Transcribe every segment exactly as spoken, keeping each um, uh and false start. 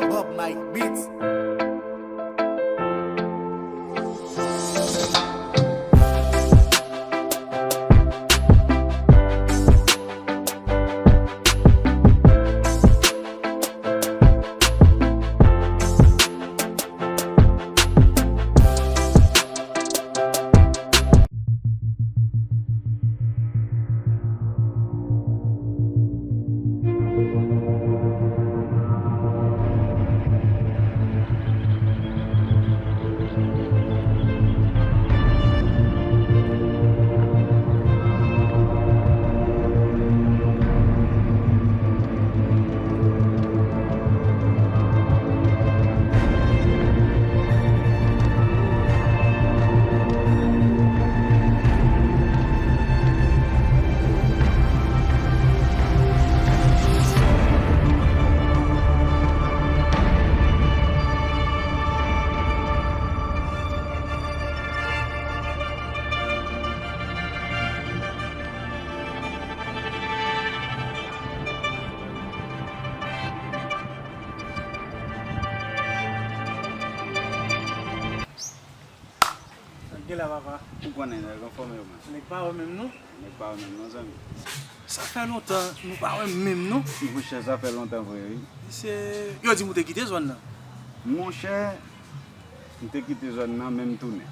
Bob Mike Beats. Sa k gen la, papa? Ou konnen, nèg, anfòme yo, man. Nèg pa wè menm, non? Nèg pa wè menm, non, zanmi. Sa fè lontan nou pa wè menm, non? Monchè, sa fè lontan vre, wi. Se, yo di m ou te kite zòn nan. Monchè, m te kite zòn nan, men m tounen.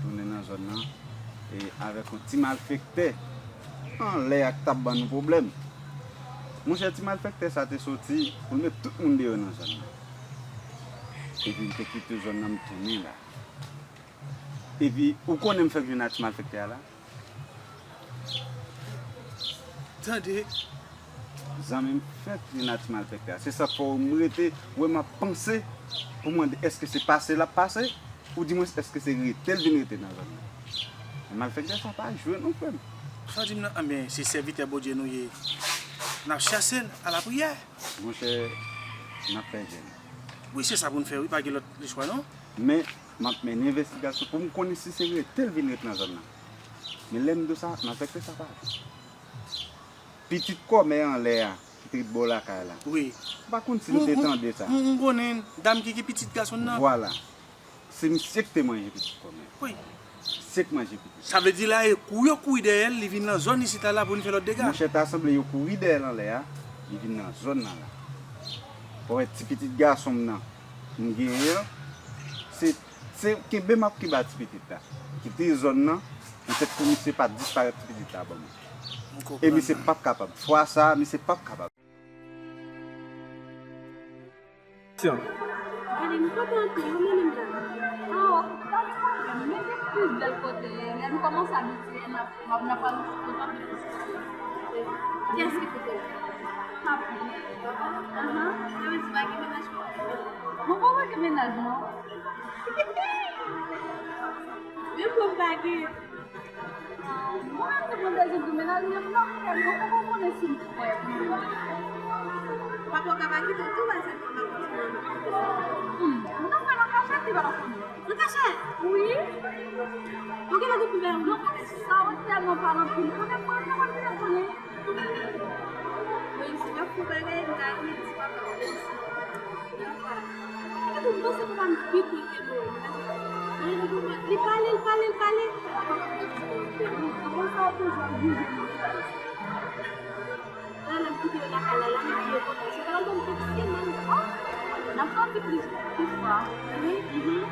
Tounen nan zòn nan, e avèk yon ti malfektè anlè a k t ap ban nou pwoblèm. Monchè, ti malfektè sa te soti pou l met tout moun deyò nan zòn nan. Epi m te kite zòn nan, m tounen la. Epi, ou konnen m fèk jwenn ak ti malfektè a la? Tande. Zanmi m fèk jwenn ak ti malfektè a. Se sa k fè w m rete, wè m ap panse pou mande èske se pase l ap pase, oudimwens èske se rete l vin rete nan zòn nan. Men malfektè sa pa jwe non, frè m. Sa w di m nan? Anben, se sèvitè Bondye nou ye. N ap chase l a lapriyè. Monchè, n ap fè jèn. Wi, se sa pou n fè, wi, pa gen lòt lechwa, non. Men, m ap mennen envestigasyon pou m konnen si se rete l vin ret nan zòn nan. Men lè m di w sa, malfektè sa pa vre. Pitit kòmè anlè a, ki te ret bò lakay la. Wi. M pa konn si nou te tande sa. M, m, m konnen dam ki gen pitit gason nan. Vwala. Se misye ki te manje pitit kòmè. Wi. Misye ki manje pitit. Sa vle di la, e kou yo kouri dèyè l, li vin nan zòn isit la, la pou n fè lòt dega. Monchè, ta sanble yo kouri dèyè l anlè a, li vin nan zòn nan la. Ou wè ti pitit gason m nan, m genyen an, se, se kenbe m ap kenbe a ti pitit la. Kite zòn nan, petèt pou misye pa disparèt ti pitit la ban mwen. M konprann. E misye p ap kapab. Fwa sa a, misye p ap kapab. Gade, nou pa pran anpil, nou mennen m la. Oh, pa de pwoblèm, mete plis bèl kote, lè nou kòmanse abitye, n ap, n ap, n ap pral kontan plis. Kiyès ki pou kote? Papi. Ahan, sa vle di pa gen mennaj pou ou? Mwen pa gen mennaj, non. Menm mwen pa gen. Mwen menm, se mwen bezwen di mennaj mwen, m nan kè m, mwen poko konnen si m prè pou mennaj. Papa w ka pa kite w tou, paske m pa konn si w nan kè. Hmm, nou fè nan kachèt, li pa konnen. Nan kachèt? Wi. Ou genlè dekouvè m. Non, men sa w tèlman pale anpil, konnen mwen, mwen pa konnen. Wi, si w ap fè bagay, m ta renmen di papa w mèsi. Epi m panse papa m pi koute mwen. Li pale, li pale, li pale. Konsa w toujou ap jije mwen. La, lè m kite yo lakay la, la, m di yo konsa. Se pa lòt moun ki kite mwen. Oh! N ap sòti plis, plis fwa. Wi, mhm.